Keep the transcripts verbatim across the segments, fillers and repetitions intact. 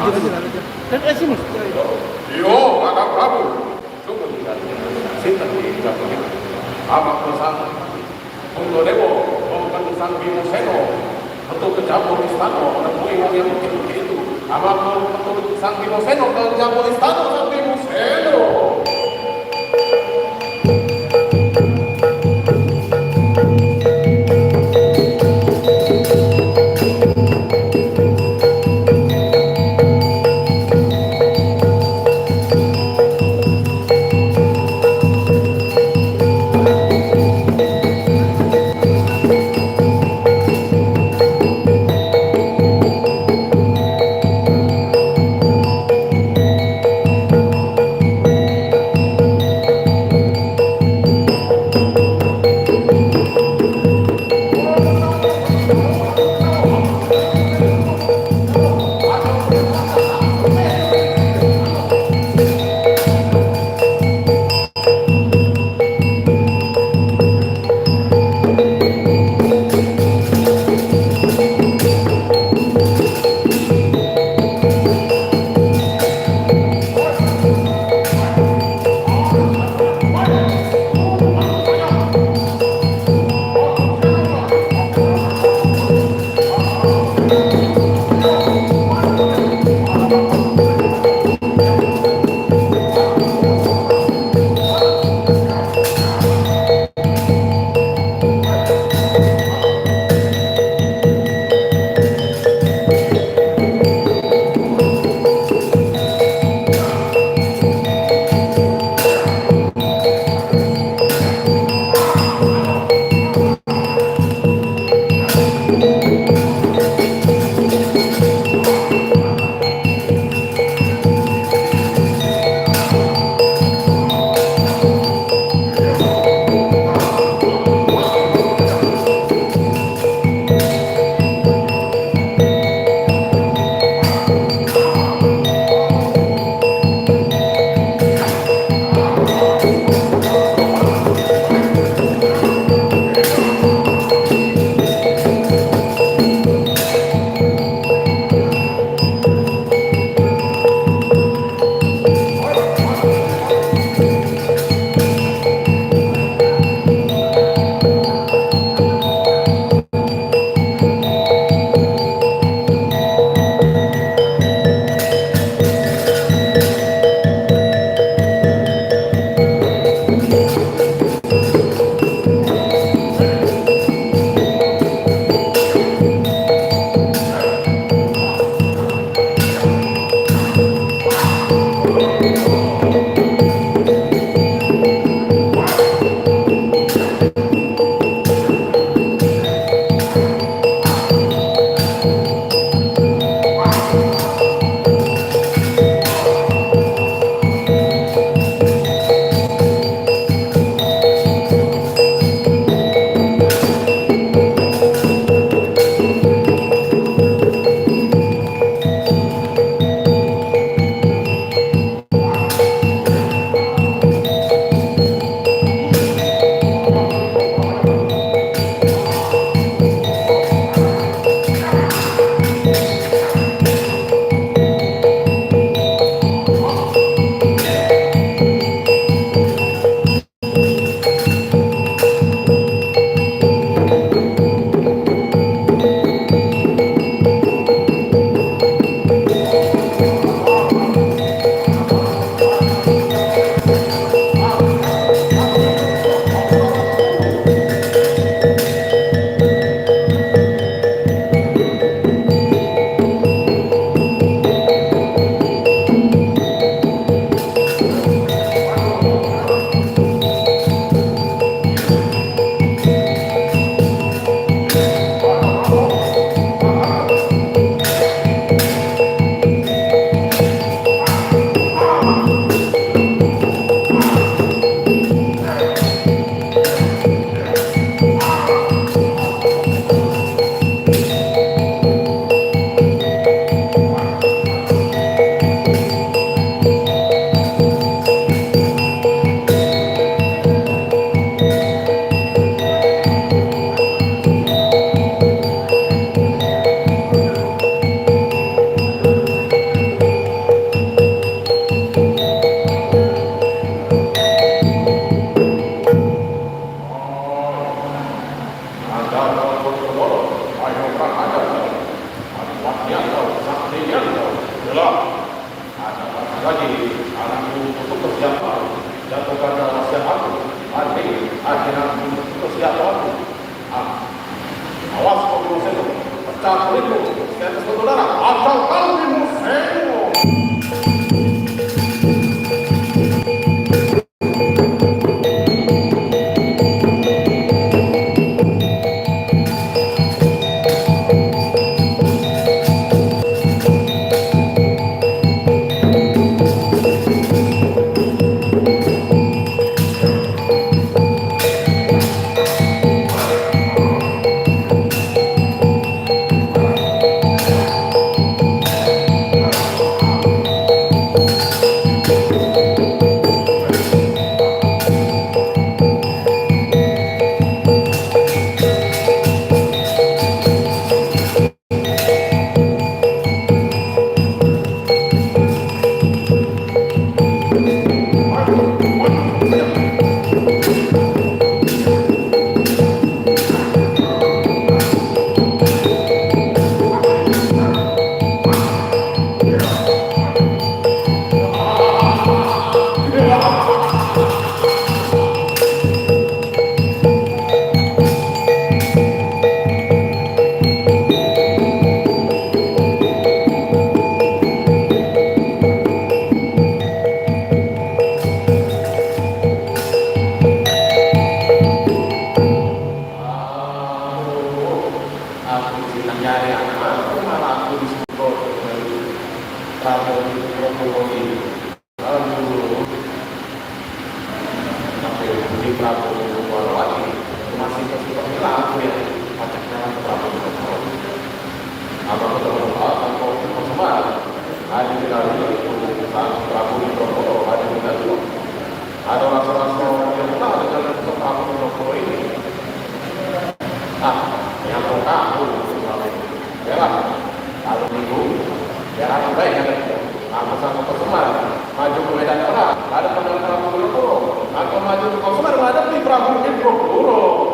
Kan ke sini. Yo, Kakang Prabu. Cukup tinggal. Sinten di dalam ini? Amak Sang Punto Dewo, Punto Sang Bimo Seno. Untuk ke campur istana, temui wong yang mungkin begitu. Amak Punto Sang Bimo Seno, ke campur istana Sang Bimo Seno. Di atas batu darah, ada kau di musim. Aku senang nyari anak, aku malah aku disuruh. Prabu ini, Prabu ini. Aduh. Tapi di Prabu Warawati, aku masih kasih pemilah aku ya. Pacak jalan ke Prabu. Apa ketemu, ah, tanpa itu semua. Ada di dalam itu, Prabu di Prabu, ada di dalam. Ada rasa-rasa yang pernah dengan Prabu di Prabu ini. Ah, yang kau tahu, ya lah. Lalu minggu, ya aku baik kata dia. Aku sama Kosoman, maju ke medan perang, ada pada Prabu Gulokuro. Aku maju ke Kosoman, menghadapi Prabu Gulokuro.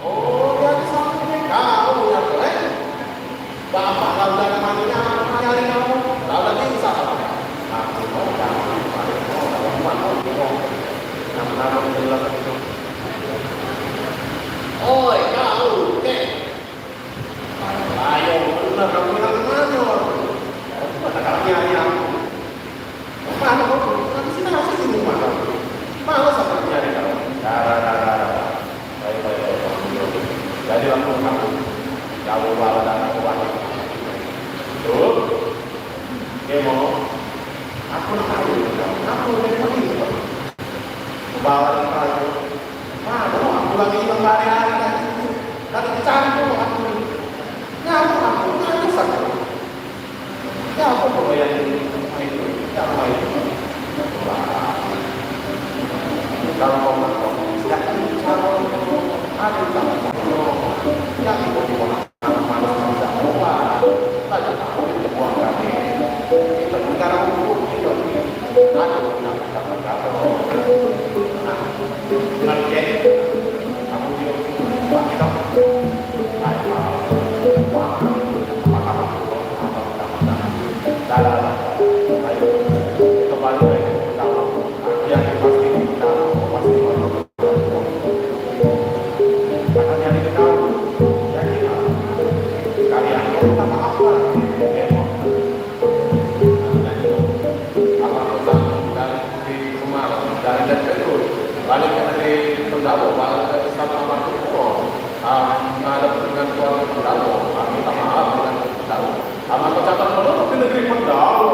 Oh, jadi sampai kau ya, eh? Bapak kau dari mana nyari kamu? Kau lagi usaha. Aku mau kamu, aku mau kamu, aku mau kamu. Nama-nama jelas itu. Oi, kau, eh. Ayo, bener kamu bilang kemana? Aku kata kau nyari aku. Mana kau? Nanti sini masuk sini rumah kau. Males aku nyari kau. Dara, dara, dara. Baik, baik, baik, baik. Jadi langsung kamu. Kamu bawa dara ke rumah. Tuh. Dia mau. Aku nak tahu. Aku dari pagi. Bawa dara. Mana aku lagi hilang lari-lari tadi. Tadi dicari dulu aku. Nyari aku, nangis aku. Ya, apa pembayaran ini? Itu, ya, apa itu? Wah, kalau kau nak kau, sejak ini, kalau kau, Dari Depok, balik ke Pendalo, balik ke Istana Mangku Negoro. Ah, ngadep dengan keluarga Pendalo, ah, minta maaf dengan Pendalo. Ah, maka catat Pendalo ke negeri Pendalo.